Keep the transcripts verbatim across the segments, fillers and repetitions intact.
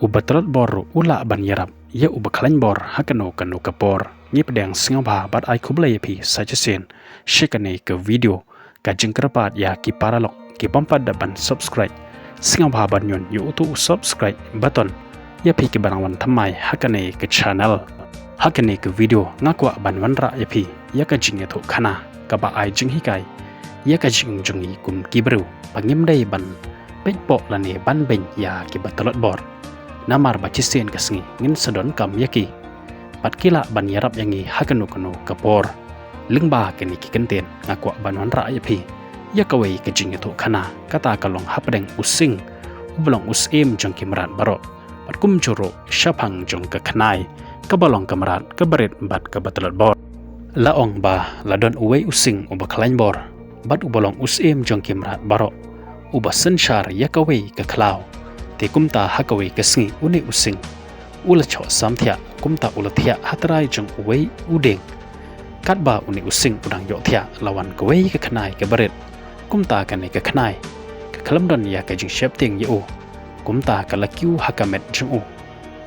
U ba tlot bor ruh u lah ban ïarap ïa u ba khlaiñ bor ha kano kano ka por. Ngi pdiang sngewbha bad ai khublei ïa phi sa shisien sha kane ka video. Ka jingkyrpad ïa ki paralok ki bym pat da ban subscribe, sngewbha ban ñion ïa uto u subscribe button ïa phi ki ba nang wan thymmai ha kane ka channel. Ha kane ka video nga kwah ban wanrah ïa phi ïa ka jingïathuhkhana kaba ai jinghikai ïa ka jingim jong ngi kum ki briew ba ngim dei ban peit poh lane ban beiñ ïa ki ba tlot bor. Namar ba shisien ka sngi ngin sa donkam ïa ki bad ki lah ban ïarap ïa ngi ha kano kano ka por. Lyngba kane ki kyntien nga kwah ban wanrah ïa phi ïa kawei ka jingïathuhkhana, kata ka long hapdeng u Sing u ba long u syiem jong ki mrad baroh bad kumjuh ruh shaphang jong ka Khnai kaba long ka mrad ka barit bad kaba tlot bor. La ong ba la don uwei u Sing u ba khlaiñ bor bad u ba long u syiem jong ki mrad baroh, u ba synshar ïa kawei ka khlaw. Te kumta ha kawei ka sngi une u Sing u la shoh sam thiah, kumta u la thiah ha trai jong uwei u dieng. Katba une u Sing u dang ïoh thiah la wan kawei ka Khnai ka barit. Kumta kane ka Khnai ka khlem don ïa ka jingsheptieng ïa u, kumta ka la kiew ha ka met jong u,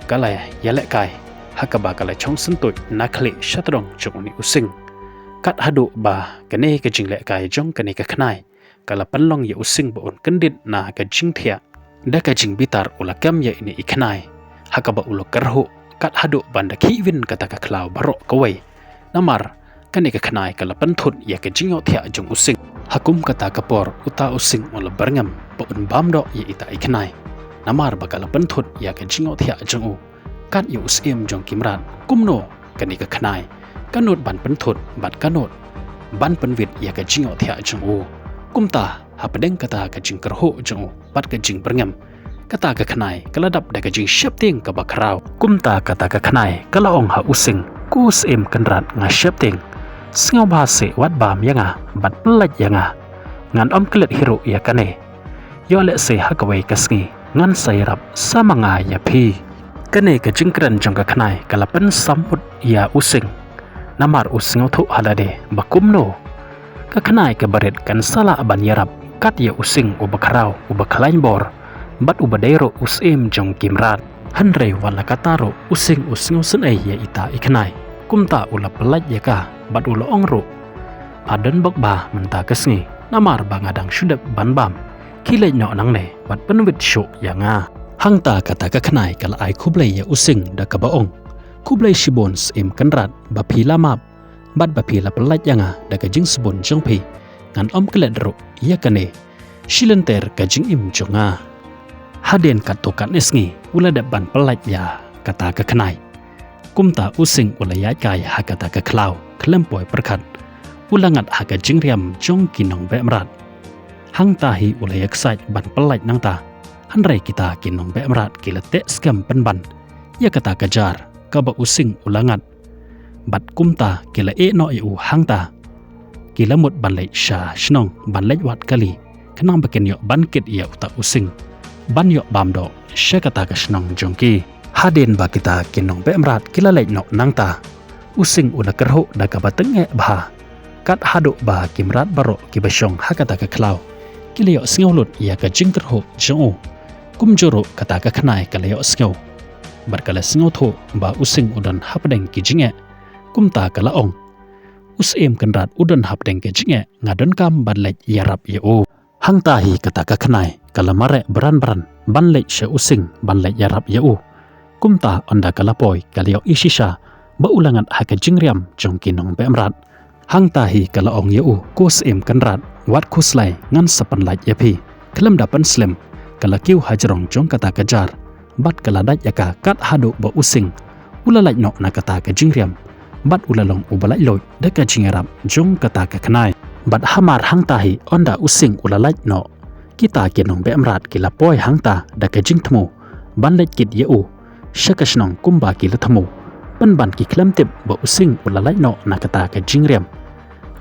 ka la ïalehkai ha kaba ka la shong syntuid na khlieh shatdong jong une u Sing. Kat haduh ba kane ka jinglehkai jong kane ka Khnai ka la pynlong ïa u Sing ba un kyndit na ka jingthiah. Da ka jingbitar u la kem ïa ine i Khnai ha kaba u la kyrhuh kat haduh ban da khih win kata ka khlaw baroh kawei. Namar kane ka Khnai ka la pynthut ïa ka jingïohthiah jong u Sing. Ha kum kata ka por uta u Sing u la byrngem ba un bam doh ïa ita i Khnai, namar ba ka la pynthut ïa ka jingïohthiah jong u. Kat ïa u syiem jong ki mrad, kumno kane ka Khnai ka nud ban pynthut bad ka nud ban pynwit ïa ka jingïohthiah jong u. Kumta hapdeng kata ka jingkyrhuh jong u bad ka jingbyrngem, kata ka Khnai ka la dap da ka jingsheptieng kaba khraw. Kumta kata ka Khnai ka la ong ha u Sing, ko syiem kynrad, nga sheptieng, sngewbha seh wat bam ïa nga bad pyllait ïa nga. Ngan ym klet hi ruh ïa kane. Ïoh lehse ha kawei ka sngi ngan sa ïarap sa ma nga ïa phi. Kane ka jingkren jong ka Khnai ka la pynsam mut ïa u Sing, namar u sngewthuh ha lade ba kumno ka Khnai ka barit kan sa lah ban ïarap kat ïa u Sing u ba khraw, u ba khlaiñ bor bad u ba dei ruh u syiem jong ki mrad. Hynrei wat la katta ruh u Sing u sngewsynei ïa ita i Khnai, kumta u la pyllait ïa ka bad u la ong ruh, pha don bok ba mynta ka sngi, namar ba nga dang shu dep ban bam. Khie leit noh nangne bad pynwit shuh ïa nga. Hangta kata ka Khnai ka la ai khublei ïa u Sing da kaba ong, khublei shibun syiem kynrad ba phi la map bad ba phi la pyllait ïa nga da ka jingsbun jong phi. Ngan ym klet ruh ïa kane shi lynter ka jingim jong nga. Hadien katto katne sngi u la dep ban pyllait ïa kata ka Khnai. Kumta u Sing u la ïaid kai ha kata ka khlaw khlem poi pyrkhat. U la ngat ha ka jingriam jong ki nongbeh mrad. Hangta hi u la ïaksaid ban pyllait nangta. Hynrei kita ki nongbeh mrad ki la teh skhem pynban ïa kata ka jar kaba u Sing u la ngat. Bad kumta ki la ïeh noh ïa u hangta. Ki la mut ban leit sha shnong ban leit wad kali, khnang ba kin ïoh ban kit ïa uta u Sing ban ïoh bam doh sha kata ka shnong jong ki. Hadien ba kita ki nongbeh mrad ki la leit noh nangta, u Sing u la kyrhuh da kaba tyngeh bha. Kat haduh ba ki mrad baroh ki ba shong ha kata ka khlaw ki la ïohsngew lut ïa ka jingkyrhuh jong u. Kumjuh ruh kata ka Khnai ka la ïohsngew bad ka la sngewthuh ba u Sing u don hapdeng ki jingeh. Kumta ka la ong, u Syiem Kynrad u don hapdeng ki jingeh, nga donkam ban leit ïarap ïa u. Hangta hi kata ka Khnai ka la mareh bran bran ban leit sha u Sing ban leit ïarap ïa u. Kumta ynda ka la poi ka la ïohi shisha ba u la ngat ha ka jingriam jong ki nongbeh mrad. Hangta hi ka la ong ïa u, ko Syiem Kynrad, wat khuslai, ngan sa pynlait ïa phi. Khlem da pynslem ka la kiew hajrong jong kata ka jar bad ka la dait ïa ka kat haduh ba u Sing u la lait noh na kata ka jingriam bad u la long u ba laitluid da ka jingïarap jong kata ka Khnai. Bad hamar hangta hi ynda u Sing u la lait noh, kita ki nongbeh mrad ki la poi hangta da ka jingthmu ban leit kit ïa u sha ka shnong kumba ki la thmu, pynban ki khlem tip ba u Sing u la lait noh na kata ka jingriam.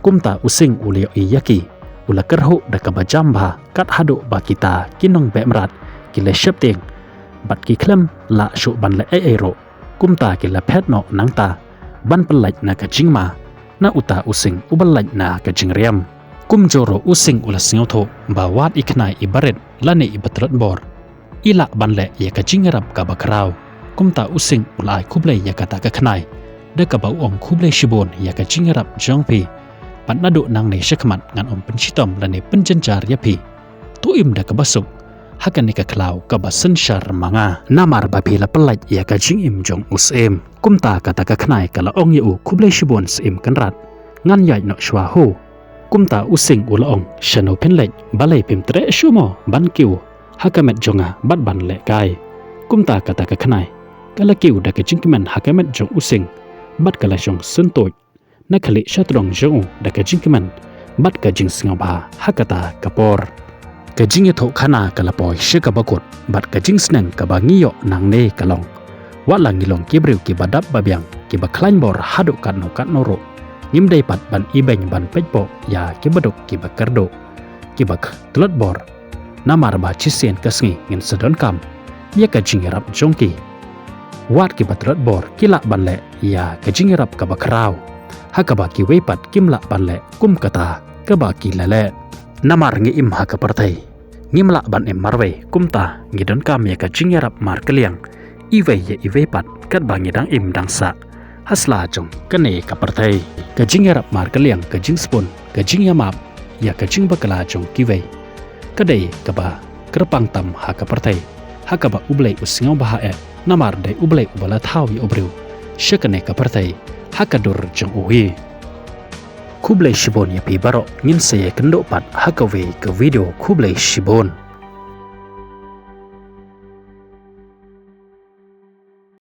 Kumta u Sing u la ïohi ïa ki, u la kyrhuh da kaba jam bha kat haduh ba kita ki nongbeh mrad ki la sheptieng bad ki khlem lah shuh ban leh ei ei ruh. Kumta ki la phet noh nangta ban pynlait na ka jingma na uta u Sing u ba lait na ka jingriam. Kumjuh ruh u Sing u la sngewthuh ba wat i Khnai i barit lane i ba tlot bor, i lah ban leh ïa ka jingïarap kaba khraw. Kumta u Sing u la ai khublei ïa kata ka khnai, da kaba u ong khublei shibun ïa ka jingïarap jong phi. Bad naduh nangne shakhmat ngan ym pynshitom lane pynjynjar ïa phi. To im da kaba suk ha kane ka khlaw kaba synshar ma nga, namar ba phi la pyllait ïa ka jingim jong u Syiem. Kumta kata ka khnai ka la ong ïa u, khublei shibun Syiem Kynrad, ngan ïaid noh shuwa ho. Kumta u Sing u la ong, shano phin leit, balei phim treh shuh mo ban kiew ha ka met jong nga bad ban lehkai? Kumta kata ka khnai ka la kiew da ka jingkmen ha ka met jong u Sing, bad ka la shong syntuid na khlieh shatdong jong u da ka jingkmen bad ka jingsngewbha ha kata ka por. Ka jingïathuh khana ka la poi sha kaba kut, bad ka jingsneng kaba ngi ïoh nangne ka long, wat la ngi long ki briew kiba dap ba biang, kiba khlaiñ bor haduh katno katno ruh, ngim dei pat ban ibeiñ ban peit poh ïa kiba duk kiba kyrduh, kiba tlot bor. Namar ba shisien ka sngi ngin sa donkam ïa ka jingïarap jong ki. Wat kiba tlot bor ki lah ban leh ïa ka jingïarap kaba khraw, ha kaba kiwei pat kim lah ban leh kum kata kaba ki la leh. Namar ngi im ha ka pyrthei, ngim lah ban im marwei, kumta ngi donkam ïa ka jingïarap markylliang iwei ïa iwei pat, katba ngi dang im dang sah ha sla jong kane ka pyrthei. Ka jingïarap markylliang, ka jingspun, ka jingïamap ïa ka jingbakla jong kiwei, ka dei kaba kyrpang tam ha ka pyrthei, ha kaba U Blei u sngewbha eh, namar dei U Blei uba la thaw ïa u briew sha kane ka pyrthei ha ka dur jong u hi. Khublei shibun ïa phi baroh, ngin sa ïakynduh pat ha kawei ka video, khublei shibun.